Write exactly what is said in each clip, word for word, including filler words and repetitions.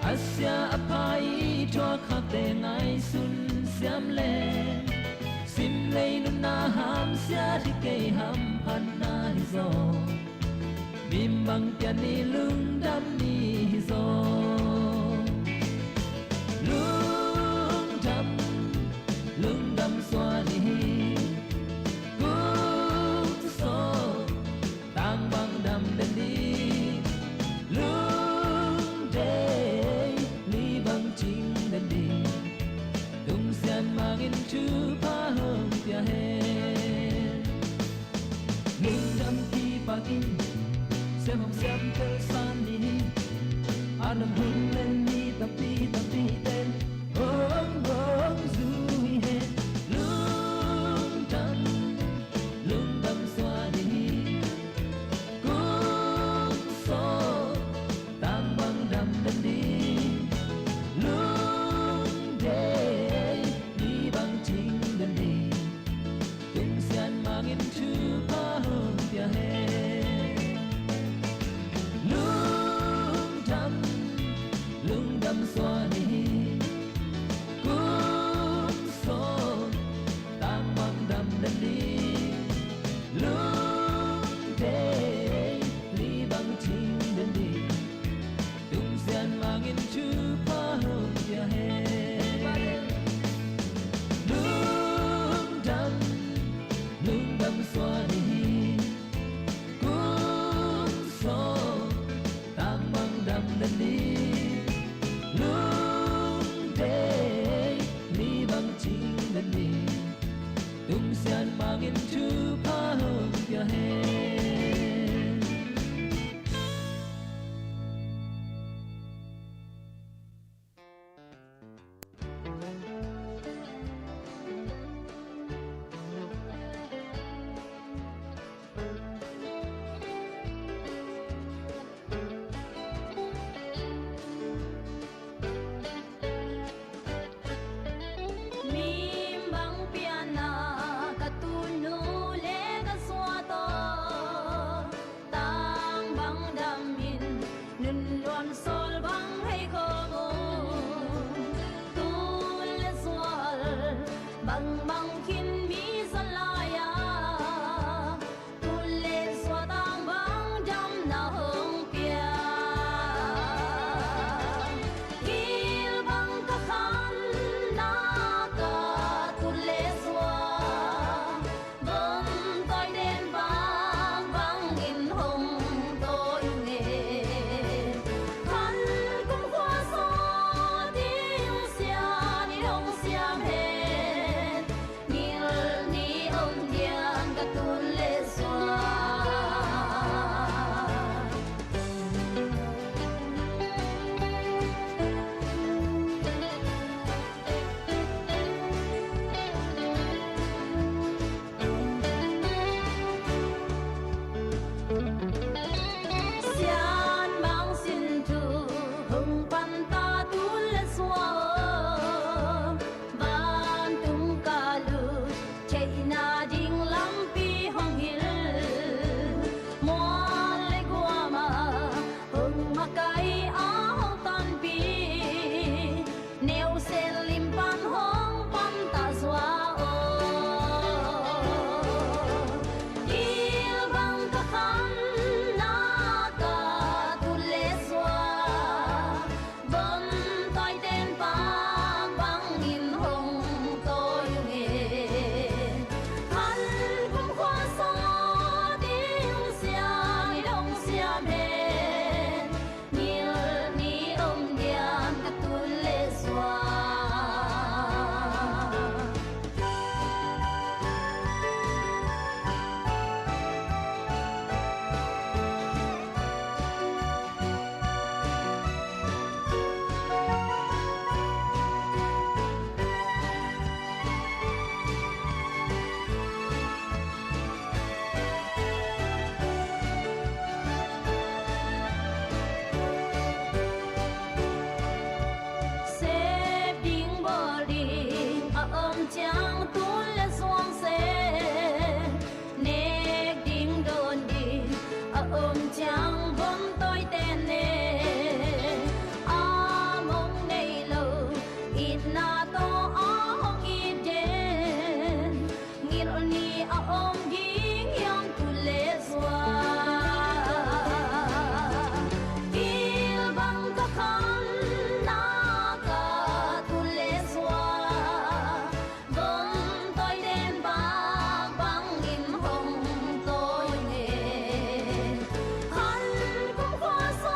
A sia a pha i thuak khakte ngaihsun siam le, sim lei nunna hamsiat hi kei, hamphatna hi zaw. Mim bang pian ni, lungdam ni hi zaw. Lungdam, lungdam suan ni hi. Kum sawm tang bang dam den ding. Lungdei li bang cing den ding. Tung Sian Mang in thupha hong pia hen. Lungdam kipakin, siam hong siam tel san ni hi. A nam hun len ni tampi tampi ten hong hong zui hen. Lungdam, lungdam suan ni hi. Kum sawm tang bang dam den ding. Lungdei li bang cing den ding. Tung Sian Mang in thupha hong pia hen. Lungdam, lungdam suan ni hi. Kum sawm tang bang dam den ding. Lungdei li bang cing den ding. Tung Sian Mang in thupha hong pia hen. Lungdam, lungdam suan ni hi. Kum sawm tang bang dam den ding. Lungdei li bang cing den ding. Tung Sian Mang in thupha hong pia hen. Mim bang pianna ka tunu le ka suah tawh Ni a om ging yong tu le zua. Kilbang ka khan na ka tu le zua. Bom toi den bak bang in hong toi nge. Han kong khua so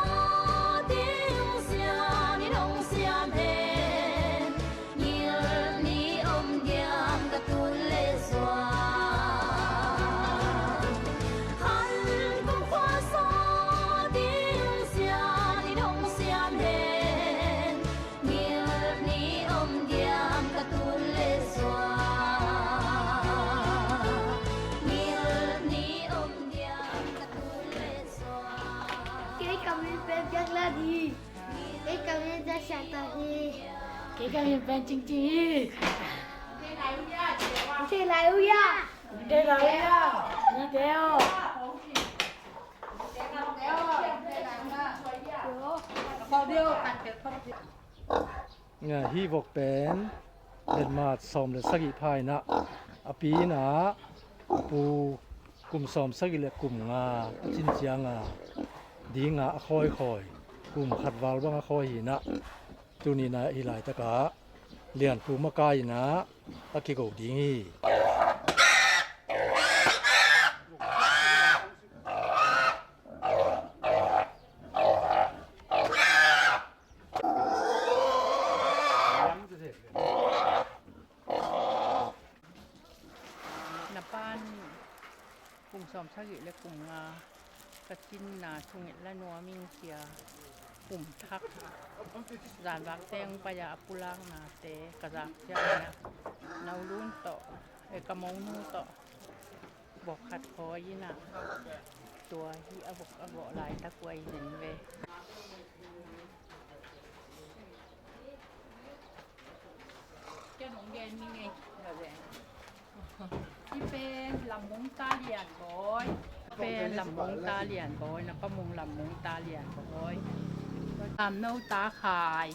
ding sian in hong siam hen. Ngil ni om diam ka tu le zua. Han kong khua so ding sian in hong siam hen. Ngil ni om diam ka tu le zua. Ngil ni om diam ka tu le zua. Kei ka min pen Biak Lat hi. Kei ka min Za Siang Ta hi. Kei ka min pen Cing Cing hi. Kei lai u ya. Kei lai u ya. Ni teo. Nga hi vok pen Letmat sawm le sagih pha inah a pi inah a pu kum sawm sagih le kum nga a cin cianga dinga a khawikhawi kum khat val bang a khawi hi inah tuninah hi laitakah Lianpu makai inah a kigo ding hi. Na pan kum sawm sagih le kum nga ka cinna sungin la nuam ing cia kum thak zanvak teng pai-a a pulaknate ka zak ciangin ah na ulun tawh, eh, ka monu tawh vok khat khawi inah tua hi a vok a gawh laitak uh ahi zen ve. Ken hong gen ni ngei. Hi pen Lam Mung ta Lian Bawi. Pen Lam Mung ta Lian Bawi, na pa Mung Lam Mung ta Lian Bawi. Lam No ta Khai,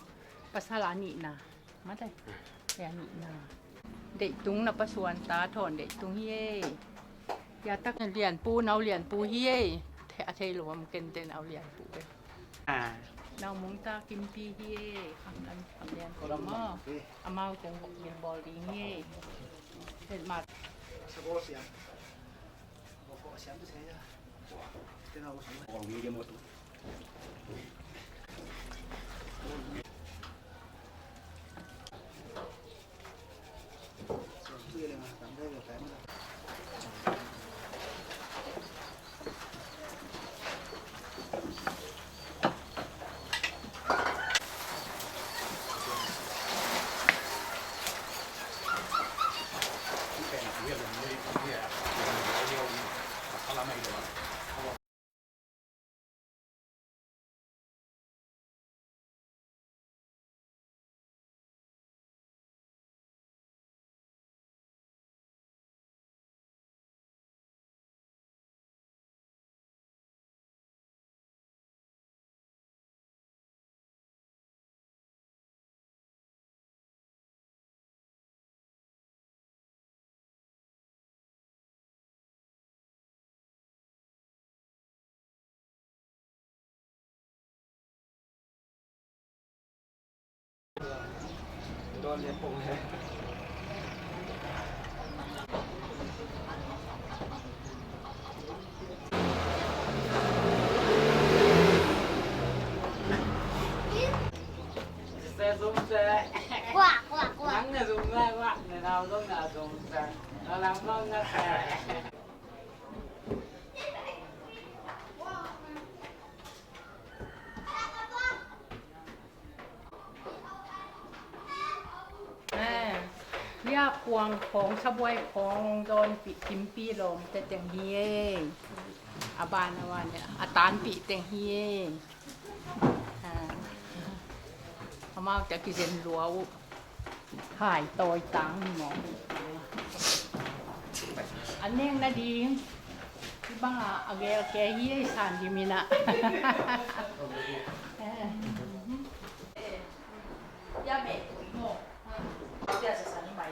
pasal a nihna. Mate. He a nihna. Deihtung na pa Suan ta Thawn Deihtung hi e. Yatak Lianpu, nau Lianpu hi e. A thei lo am ken te nau Lianpu e. Ah. Nau Mung ta Kimpi hi e. Kham Lan, Kham Lianpu maw. Amau teng vok gil bawl ding hi e. Letmat. Eh, hia kuang khawng, sabuai khawng dawnpih, kimpih lawmte teng hi e. A ban a ban a tanpih teng hi e. Ah. Amau te kizen lua uh. Hai tawi tang hi maw. A nek nading. Hih bangah a gel kei hi ei san dim inah. Ya beh maw. Ya sa san hi mai.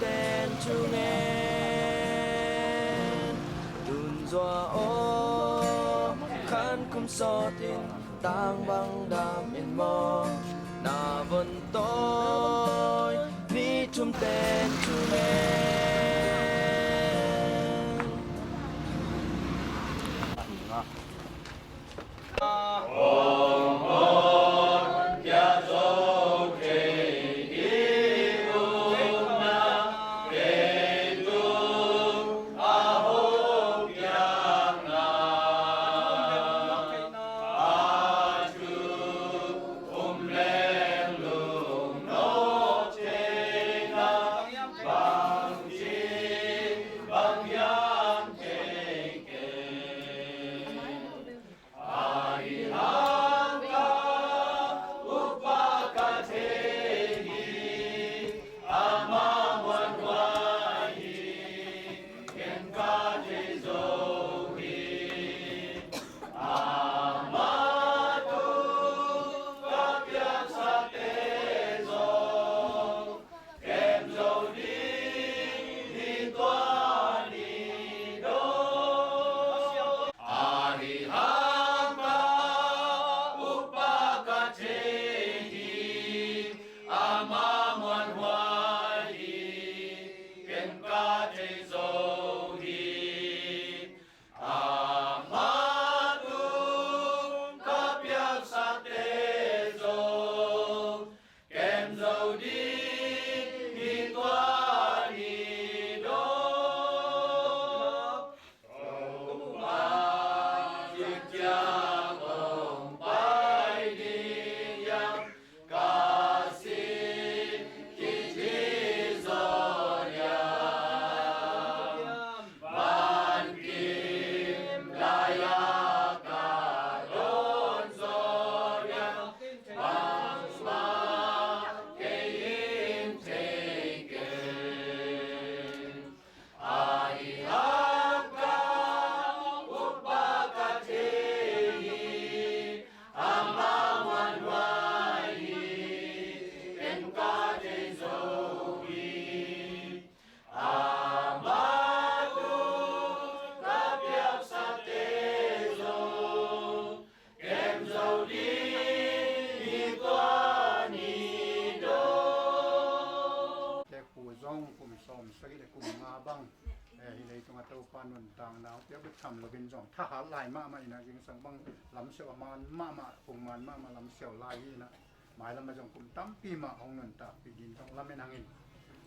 Ten thungen tun zua aw, khan kum sawtin tang bang dam in maw, na von tawi ni thum ten thungen. Te khu zong kum sawm sagih le kum nga bang, eh, hi leitungah Topa nuntakna hong piak bek tham loin zong thahat lai mahmah in ah, zingsang bang lamsiau a man mahmah, kong man mahmah lamsiau lai hi in ah, mailam ah zong kum tampi mah hong nuntakpih ding zong lamen hangin,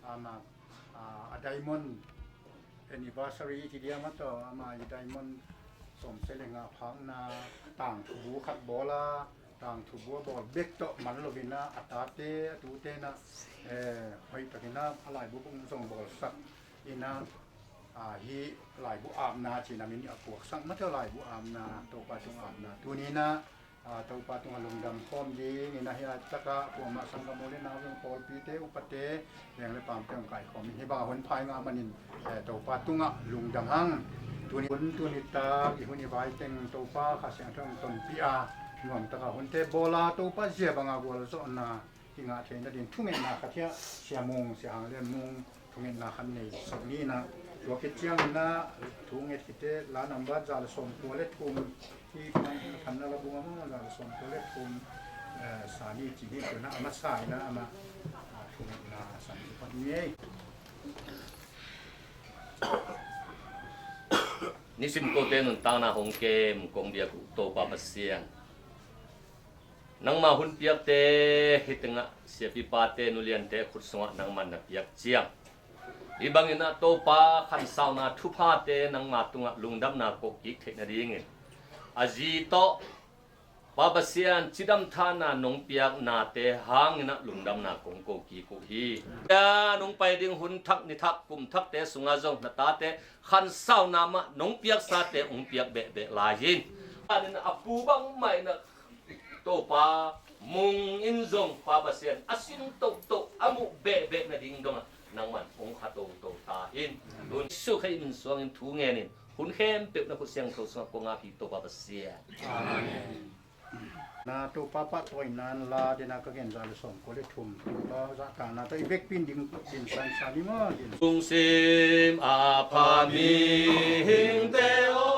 amah, ah, a diamond anniversary i ci diam a tawh, amah i diamond sawmsagih le nga phakna tangthu bu khat bawl a, tangthu bu a bawl bek tawh man loin ah, a tate a tute in ah, eh, hoih takin ah a laibu bung zong bawlsak in ah, ah, hih laibu apna ci-in ah min a puaksak mah tawh, laibu apna, Topa tung apna. Tuni in ah, ah, Topa tungah lungdam khawm dingin ah, hih laitakah kuamah sanggam u le nau zong, pawlpite, upate, veng le pamte hong kaikhawm in, hih bangah hun pha i ngah manin, eh, Topa tungah lungdam hang. Tuni hun, tuni tak i hun i vai teng Topa Kha Siangtho in tonpih a, nuamtakah hunte bawl a, Topa zia banga gualzawhna i ngah theihna ding thungetna khat hiah Sia Mung, Sia Hang Lian Mung thungetna khat nei sak ni in ah, tua khit ciangin ah thunget khit teh la nambat za le sawmkua le thum, hih phamna la bung ah maw, za le sawmkua le thum, eh, sa ni ci hi. Tua in ah a masa in ah amah, ah, thungetna san kipat ni ei. Nisim kote nuntakna hong kem kong biak uh Topa Pasian, nangma hun piakte hih tengah siapipate, nuliante khut sungah nangman na piak ciang, hih bangin ah Topa khansauna thuphate nangma tungah lungdamna kohkik theih nadingin a zi tawh Pa Pasian, cidam thana nong piaknate hangin ah lungdamna kong ko kik uh hi. Cia nong pai ding hun thak, ni thak, kum thakte sungah zong na tate khansauna mah nong piaksate hong piak behbeh lai in, anin a pu bangmah in ah Topa Mung in zong Pa Pasian a sin tohtoh a muh behbeh nading dongah nangman hong kha toto ta in. Tun Jesuh Khrih min suangin thu ngenin hun khempeuh na khut siangtho sungah kong ap hi Topa Pasian. Amen. Na Topa pahtawina la dena ka gen za le sawmkua le thum. Topa zahtakna tawh i vekpi in ding, ding sansan ni maw, ding. Lungsim a pha mihingte aw.